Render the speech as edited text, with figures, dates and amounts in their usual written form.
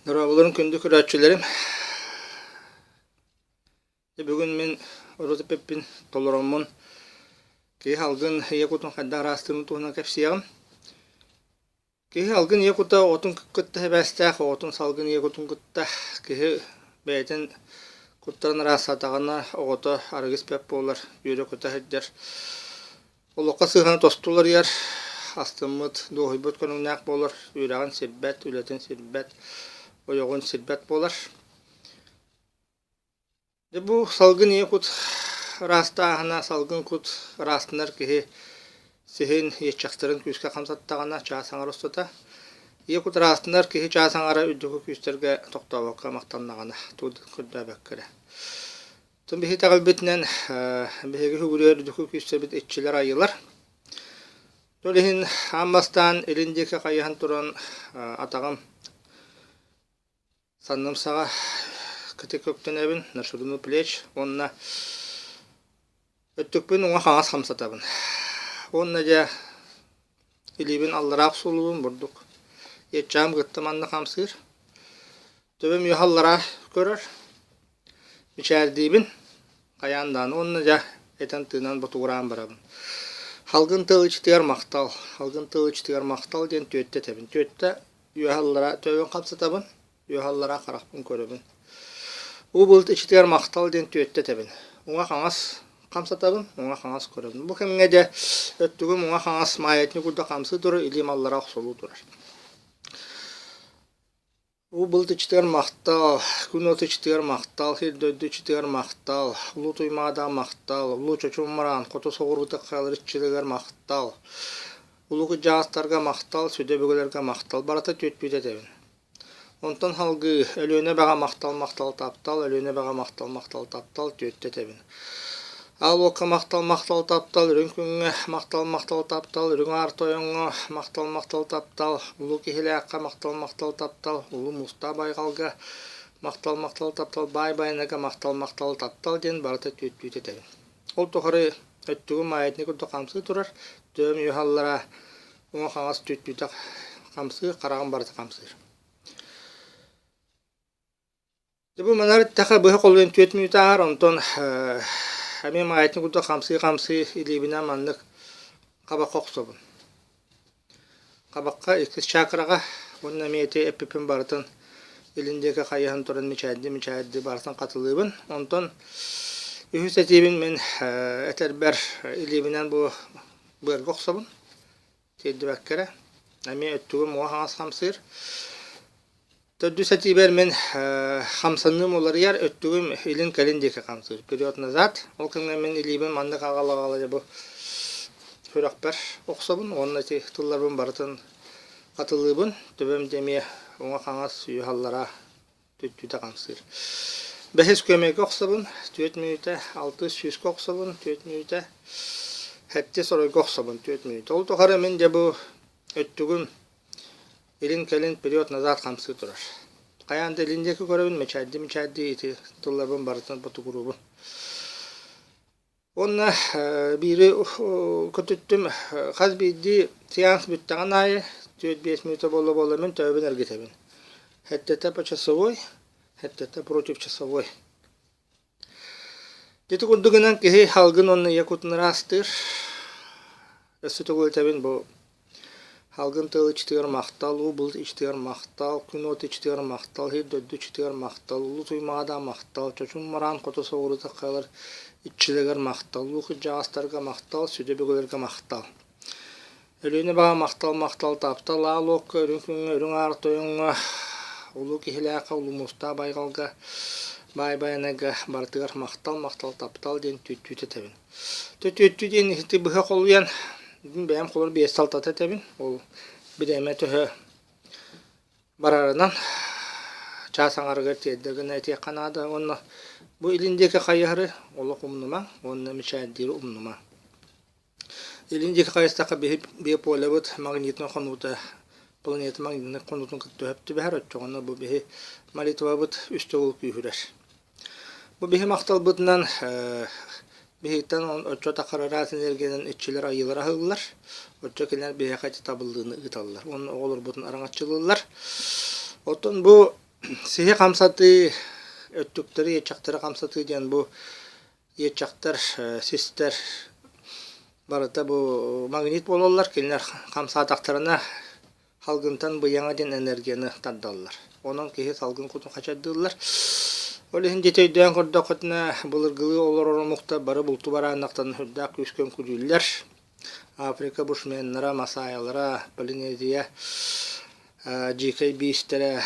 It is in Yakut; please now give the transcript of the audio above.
Дорооболорун күндү көрөөччүлэрим. Бүгүн мин урут эппиппин толороммун киһи алгын ийэ кутун хайдах ыраастыырын туһунан кэпсиэҕим. Киһи алгын ийэ кута оҕотун кытта сибээстээх, оҕотун салгын ийэ кутун кытта киһи бэйэтин куттарын ыраастаатаҕына оҕото арыгы испэт буолар, үөрэ-көтө сылдьар. Олоххо сыһыана тосту уларыйар, астыммыт, дуоһуйбут көрүҥнээх буолар, үөрэҕин сирбэт, үлэтин сирбэт, ойоҕун сирбэт буолар. Дьэ бу салгын ийэ кут ыраастааһына, салгын кут ыраастанар киһи сиһин, иэччэхтэрин күүскэ хамсаттаҕына чаас аҥара устата, ийэ кут ыраастанар киһи чаас аҥара үрдүкү күүстэргэ тохтообокко махтаннаҕына, тугу да көрдөөбөккө эрэ. Оттон биһиги итэҕэлбитинэн биһиги үгүрүөр үрдүкү күүстэрбит иччилэр айыылар. Ол иһин аан бастаан илин диэки хайыһан туран атаҕым санным саҕа кытык өктөнөбүн на ширину плеч уонна өттүкпүн уҥа-хаҥас хамсатабын. Уонна дьэ илиибин аллараа охсуллубун бурдук иэччэҕим кытта манна хамсыыр. Төбөм үөһэ аллараа көрөр. Мичээрдиибин хайаан даҕаны уонна дьэ этэн-тыынан ботугураан барабын. Халгын тыл иччитигэр махтал, халгын тыл иччитигэр махтал диэн түөттэ этэбин. Түөттэ үөһэ аллара төбөбүн хамсатабын, үөһэ аллара харахпын көрөбүн. Уу былыт иччитигэр махтал диэн түөттэ этэбин. Уҥа-хаҥас хамсатабын, уҥа-хаҥас көрөбүн. Бу кэмҥэ дьэ өттүгүм уҥа-хаҥас маятник курдук хамсыы турар, илиим аллара охсулуу турар. Уу былыт иччитигэр махтал, күн уот иччитигэр махтал, сир-дойду иччитигэр махтал, Улуу Туймаада махтал, Улуу Чочум Мыраан, хоту соҕуруу хаалар иччилэригэр махтал, Улуу кырдьаҕастарга махтал, сүдү өбүгэлэргэ махтал, барыта түөттүүтэ этэбин. Онтон салгыы Өлүөнэ эбэҕэ махтал, махтал, таптал, Өлүөнэ эбэҕэ махтал, махтал, таптал, түөттэ этэбин. Аал уокка махтал, махтал, таптал, үрүҥ күҥҥэ махтал, махтал, таптал, үрүҥ аар тойоҥҥо махтал, махтал, таптал, улуу киһилээххэ махтал, махтал, таптал, улуу муустаах байҕалга махтал, махтал, таптал, баай байанайга махтал, махтал, таптал диэн барыта түөттүүтэ этэбин. Ол тухары өттүгүм маятник курдук хамсыы турар, төбөм үөһэ аллара уҥа-хаҥас түөттүүтэ хамсыыр, хараҕым барыта хамсыыр. Дьэ бу манар эттэххэ быһа холуйан түөрт мүнүүтэ ааһар, онтон эмиэ маайатын курдук хамсыы-хамсыы илиибинэн маннык хабахха охсобун. Хабахха иккис чакраҕа уонна эмиэ ити эппиппин барытын илин диэки хайыһан туран мичээрдии-мичээрдии барытын хатылыыбын. Онтон үһүс этиибин мин этэрбэр илиибинэн бу быарга охсобун. Тиэрдибэккэ эрэ. Эмиэ өттүгүм уҥа-хаҥас хамсыыр. Төрдүс этиибэр мин хамсаныым уларыйар, өттүгүм илин-кэлин диэки хамсыыр. Вперед-назад. Ол кэмҥэ мин илиибин маннык аҕала-аҕала дьэ бу сүрэхпэр охсобун уонна ити тылларбын барытын хатылыыбын. Төбөм дьэ эмиэ уҥа-хаҥас үөһэ-аллараа түттүүтэ хамсыыр. Бэһис күөмэйгэ охсобун, түөрт мүнүүтэ, алтыс сүүскэ охсобун, түөрт мүнүүтэ, сэттис оройго охсобун, түөрт мүнүүтэ. Ол тухары мин дьэ бу өттүгүм илин-кэлин вперед-назад хамсыы турар. Хайаан да илин диэки көрөбүн, мичээрдии-мичээрдии ити тылларбын барытын ботугуруубун. Уонна биири көтүттүм, хас биирдии сеанс бүттэҕин аайы түөрт-биэс мүнүүтэ буола-буола мин төбөбүн эргитэбин. Сэттэтэ по часовой, сэттэтэ против часовой. Ити курдугунан киһи салгын уонна ийэ кутун ыраастыыр. Өссө төгүл этэбин бу Салгын тыал иччитигэр махтал, уу былыт иччитигэр махтал, күн уот иччитигэр махтал, сир-дойду иччитигэр махтал, улуу Туймаада махтал, Чочум мыраан хоту соҕуруута хаалар иччилэригэр махтал, улуу кырдьаҕастарга махтал, сүдү өбүгэлэргэ махтал. Өлүөнэ баҕа махтал, махтал, таптал, аал уокка, үрүҥ күҥҥэ, үрүҥ аар тойоҥҥо, улуу киһилээххэ, улуу муустаах байҕалга, баай байанайга барытыгар махтал, махтал, таптал диэн түөттүүтэ этэбин. Түөттүү диэн ити быһа холуйан бэйэм холор биэс салтата этэбин. Ол бириэмэ төһө барарынан чаас аҥарыгар тиэрдэ гына этиэххэ наада уонна бу илин диэки хайыһары олох умнумаҥ уонна мичээрдиири умнумаҥ. Илин диэки хайыстахха биһи биополябыт магнитнай хонуута планета магнитнай хонуутун кытта сөп түбэһэр, оччоҕуна бу биһи молитвабыт үс төгүл күүһүрэр. Бу биһи махталбытынан биһиттэн оччо таххар араас энергиянан иччилэр айыылар аһыыллар, оччо кинилэр биһиэхэ ити табыллыыны ыыталлар уонна оҕолорбутун араҥаччылыыллар. Оттон бу Сиһи хамсатыы, өттүктэри, иэччэхтэри хамсатыы диэн бу иэччэхтэр, систэр барыта бу магнит буолаллар, кинилэр хамсаатахтарына салгынтан быйаҥа диэн энергияны тардаллар. Онон киһи салгын кутун хачайдыыллар. Ол иһин дьиэтэ өйдөөн көрдөххүтүнэ, былыргылыы олорор омуктар бары булту барааннахтан үрдээх күүскэ үҥкүүлүүллэр. Африка бушменнара, масаайалара, Полинезия дьиикэй биистэрэ.